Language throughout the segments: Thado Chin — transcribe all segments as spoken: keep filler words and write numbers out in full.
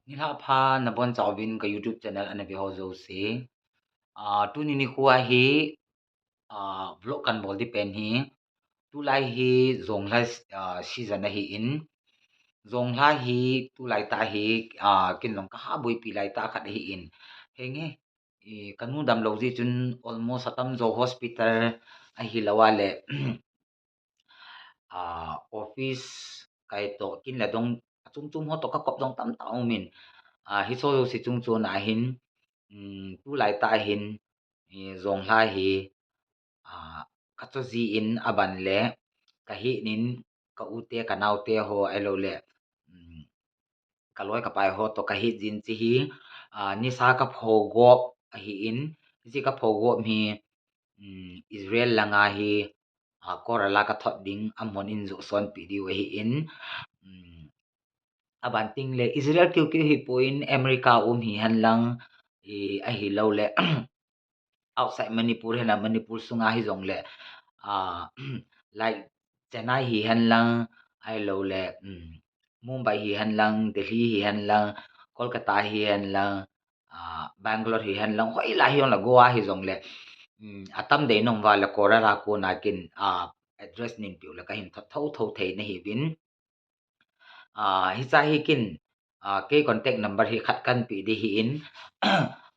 Nilhah pha nabonchauvin ka YouTube channel ana ve ho jouse. Ah, tuni nikho a hi, ah, vlog kan bol di pen hi, tulai hi jonglha, ah, season ahin, jonglha hi tulai tah hi, ah, ken jong ka ha boipi lai tah khat ahin, henge, i, ka nu damlou jeh chun almost atamjo hospital ahilou a le, ah, office kai toh kin le dong achom chom ho toh ka kop jong tamtah umin, ah, hiche jouse chungchon a hin, um, tulai tah hin, i, jonglha hi, ah, ka cho jin aban le ka hih nin ka u te ka nao te ho ahilou le, um, ka loi ka pai ho toh ka hih jin hiche hi, ah, nisa ka pho gop ahin, hiche ka pho gop hi, um, Israel langa hi, ah, Corral a ka thot ding amahon in joh sonpi diu ahin, um, aban teng le Israel keu keu hi pon America um hihen lang, i, ahilou le, outside Manipur hihen lang Manipur sunga hijongle, ah, like Chennai hihen lang, ahilou le, um, Mumbai hihen lang, Delhi hihen lang, Kolkata hihen lang, ah, Bangalore hihen lang, hoilai hijongle Goa hijongle, um, atam dei nom uva le Corral a kona ken, ah, address nin peh u le ka hin thot thotho thei nahiuvin. Ah, hiche hi ken, ah, kei contact number hi khat kan pe di ahin.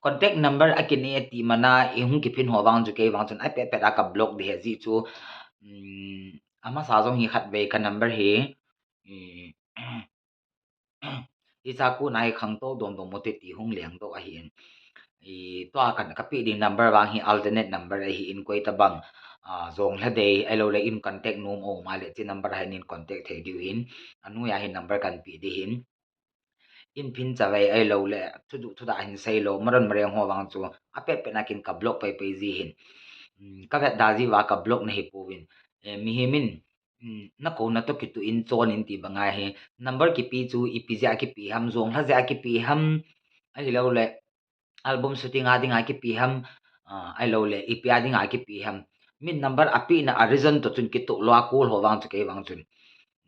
Contact number a kin e ti mana i hung kiphin ho vang chu kei vang chun apet pet a ka block di ahi jeh chu, um, amasa jong hi khatvei ka number hi, i, hiche a kona hi khangtou dom dom u te ti hung lengdoh ahin. I, tua kan ka pe ding number vang hi alternate number ahin, koi tabang, ah, jonglha dei ahilou le in contact nom um a le hiche number a hin in contact thei diu ahin, anoi a hin number kan pe di ahin. In phin chavei ahilou le thuduh thudah hin seilou, maron mareng ho vang chu apet pet na kin ka block pai pai ji ahin. Um, ka vet da ji uva ka block nahi pouvin. Eh, mihem in, um, na kouna toh kitoh in chon in ti banga hi, number kipe chu ipi jeh a kipe ham, jonglha jeh a kipe ham, ahilou le album shooting a dinga kipe ham, ah, ahilou le ipi a dinga kipe ham. Min number apeh na a reason toh chun kitoh lou a call ho vang chu kei vang chun,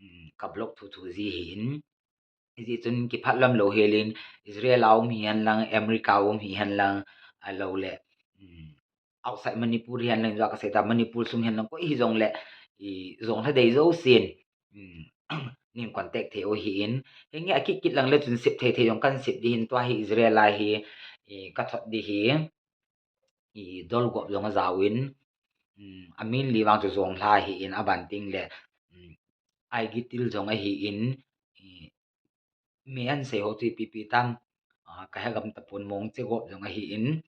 um, ka block thotho ji ahin. Hijeh chun kiphat lam lou hel in Israel a um hihen lang, America a um hihen lang, ahilou le, um, outside Manipur hihen lang, jeh a ka sei ta Manipur sung hihen lang, koi hijongle, i, jonglha dei jousen, um, nin contact thei u ahin. Henge akit kit lang le chun sep thei thei jong kan sep di ahin, tua hi Israel a hi, i, ka thot di hi, i, Dolgop jong ajaovin, um, amin li vang chu jonglha ahin, aban teng le, um, Aigitil jong ahin, i, mi an sei ho chu ipi ipi tam, ah, ka hegam tapon, Mongche Gop jong ahin,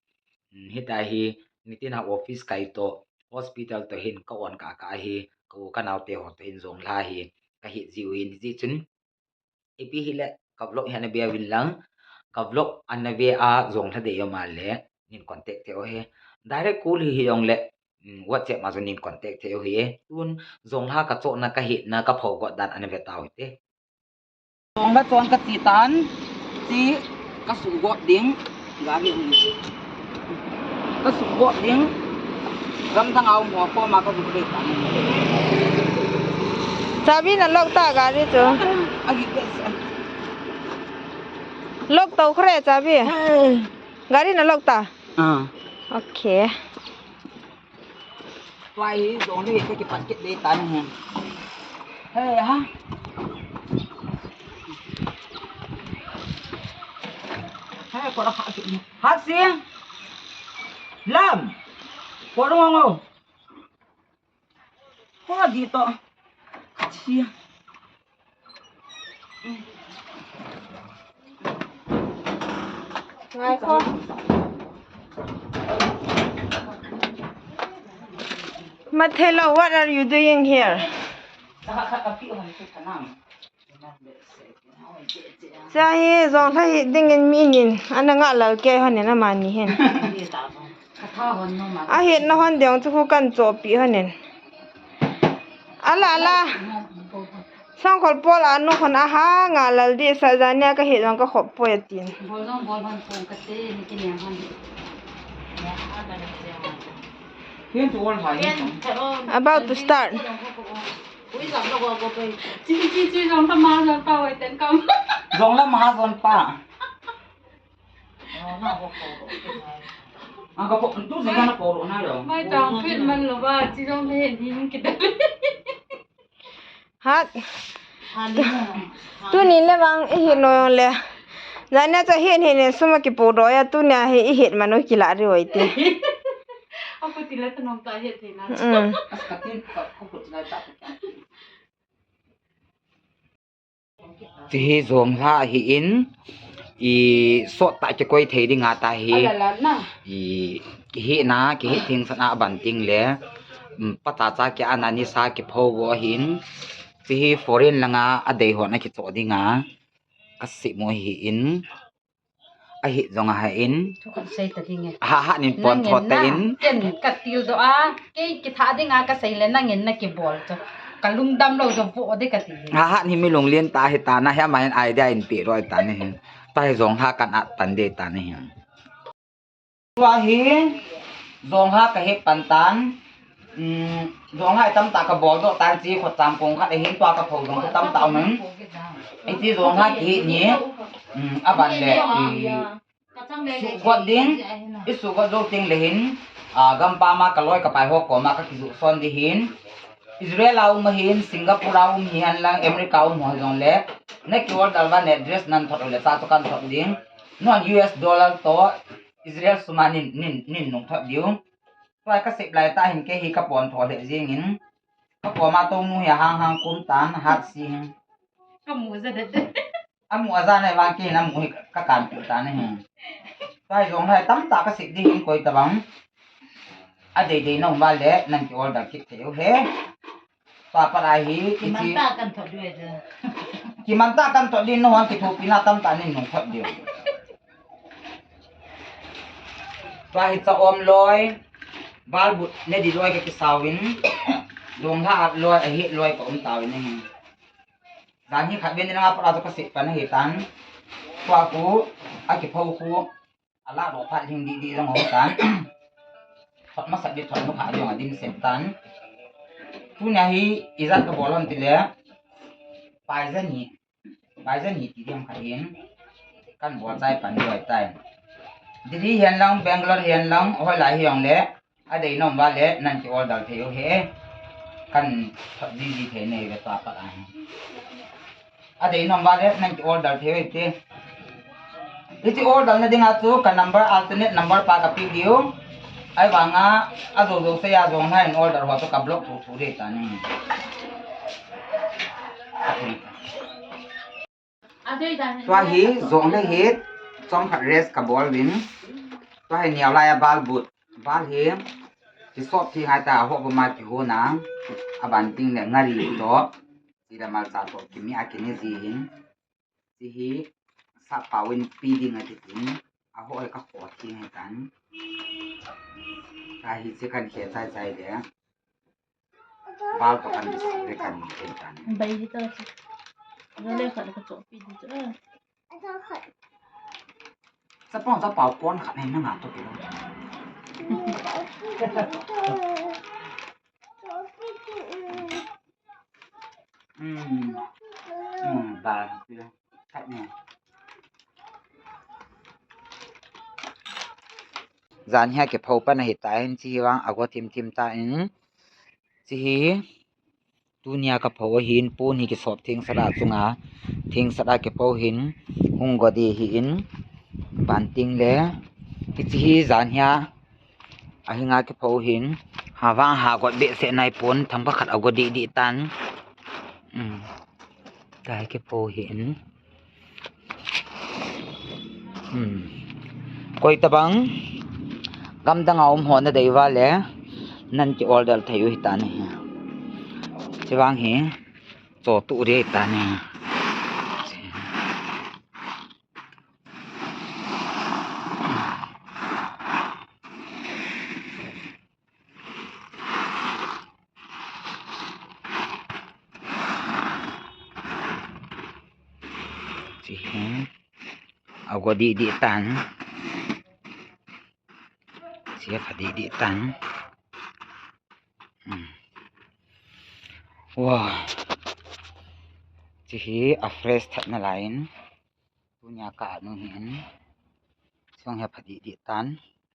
um, hitia hi nitin a office kai toh, hospital toh hin ka on kah kah ahi, ka u ka nao te ho toh hin jonglha hi ka hih jiu ahin, hijeh chun ipi hile ka vlog hi ana ve uvin lang, ka vlog ana ve a jonglha dei um a le nin contact thei u ahi. Direct call hi hijongle, um, WhatsApp ma jong nin contact thei u ahi. Tun jonglha ka chohna, ka hetna, ka pho got dan ana ve tau hite. Jonglha chon ka che tan, che ka suhgop ding, gari um. Ka suhgop ding, gamdang a um ho koma ka suhgop ding. Chabi na lock ta gari chu? Agi ka sa. Lock tau kre chabi. Hey. Gari na lock ta? Ah. Okay. Tua hi jong le ka kipat kit dei tan hi. Hey, ha. Hey, ko la kha kit ni. Ha si. Lam. Ko lo ngo. Ko di to. Ka si. Ngai ko. Mathelo, what are you doing here? Cha hi jonglha hih dingin mi nin ana ngah lal kei hon in amani hin. Ahetna hon ding chu khu kan chohpeh hon in. Ala, ala. Sangkhol Paul a nu hon aha ngah lal di sa, jania ka het jong ka khop poi atin. About to start. Jong la maha jon pa. Ang ka po, tu sa ka na po na lo. Mai tang pit man lo ba, chi jong le hin kita. Hat. Tuni le vang i hit no le. Jana cha hin hin suma kipo do ya, tuni a hi i hit manu kila ri oi te. Aku tila ta nom ta hit thei na. Mm. As ka tin ka ko ko tila ta. Ti hi jong la hi in, i sot ta kikoi thei ding a ta hi. Ala la na. I, kihi na, kihi thing sana ban ting le. Mm, pa cha cha ki ana ni sa kipho go hin. Ti hi foreign langa a dei hon a kicho ding a. Ka si mo hi in. A hi jong a ha in. Thu khat sei ta ding e. Ha ha nin pon thot ta in. Ken ka til do a. Kei kitha ding a ka sei le nangin na kibol cho. Ka lungdam lo cho vo de ka ti. Ha ha ni mi lung lien ta hi ta na, hi a ma in idea in pi roi ta ni hin. Ta hi jong ha kan at tan de ta ni hin. Tua hi, jong ha ka hit pan tan, um, jong ha tam ta ka bol doh tan chi khot chang kong khat ahin tua ka pho jong tam ta um in. Iti jong ha ki hit ni, um, a ban le, i, su got ding, i su got doh ting le hin, a, gam pa ma ka loi ka pai ho ko ma ka kizu son di hin. Israel a um hin, Singapore a um hi han lang, America um ho jong le, na ki order va ne dress nan thot le ta to kan thot ding. Non U S dollar to, Israel suma nin, nin, nin nung thot diu. Tua ka sep lai ta hin kei hi ka pon tho le jing in. Ka pon ma tong nu hi a hang hang kum tan hat si hin. Ka mu ja de de. A mu a ja na vang kei na mu hi ka kan pi ta na hin. Tua jong hai tam ta ka sep ding hin koi ta bang. A dei dei na um va le nan ki order kit thei u he. Tua pat a hi, i chi. Kimanta kan thot diu e. Kimanta kan thot din no han kithopi na tam ta nin nung thot diu. Tua hi cha om loi, bal but ne di loi ka kisau in, jong ha at loi, a hi loi ka um tau in ahi. Dan hi khat ven ding a pat a chu ka sep pan ahi tan. Tua khu, a kipho khu, a la lo phat hing di di jong ho tan. Thot masat di thot nu kha jong a dim sem tan. Tunia hi ijat ka bol hon ti le. Pai jan hi. Pai jan hi ti diam kha hin. Kan bol chai pan di oi tai. Delhi hian lang, Bangalore hian lang, hoi lai hi jong le. A dei nom va le, nan ki order thei u he. Kan thot di di thei nei ve ta pat a hi. A dei nom va le, nan ki order thei u te. I ti order na ding a chu ka number, alternate number pa ka pi diu. Ai vang a, a zo zo se a zo na in order ho chu ka block thu thu de ta ni. Tua hi, jong le hi, chom khat rest ka bol vin. Tua hi niau lai a bal but. Bal hi, ki sop thi ngai ta, ho ba ma ki ho na. A ban ting le ngari to. Ti da mal cha to, ki mi a ki ni ji hin. Ti hi, sa pau in pi ding a ti tin. A ho ai ka ho thi ngai tan. Ta hi chi kan khe chai chai de. Bal to kan dis le kan thei tan. Bai hi ta chu. Lo le khat ka chohpi di chu. Chapang chapau pon khat nei na nga to kilo. Hmm. Hmm, bal. Khat nei. Jan hi a kipho pan ahi ta in chi vang a go thim thim ta in. Chi hi tunia ka pho ahin, pon hi kisop theng sat a chunga, theng sat a kipho hin, hung go di hi in, ban ting le, kichi hi jan hi a, a hinga kipho hin, ha vang ha got behseh nai pon, thangpha khat a go di di tan. Um, tai kipho hin. Hmm. Koi tabang, gamdang a um ho na dei va le, nan ki order thei u hi ta ni. Chi vang hi, cho tu ri ta ni. Chi hi. A go di di tan. Chi a pha di di tan. Hmm. Wow. Chi hi a fresh that na lai in. Tunia ka nu hin. tong hi pha didi tan.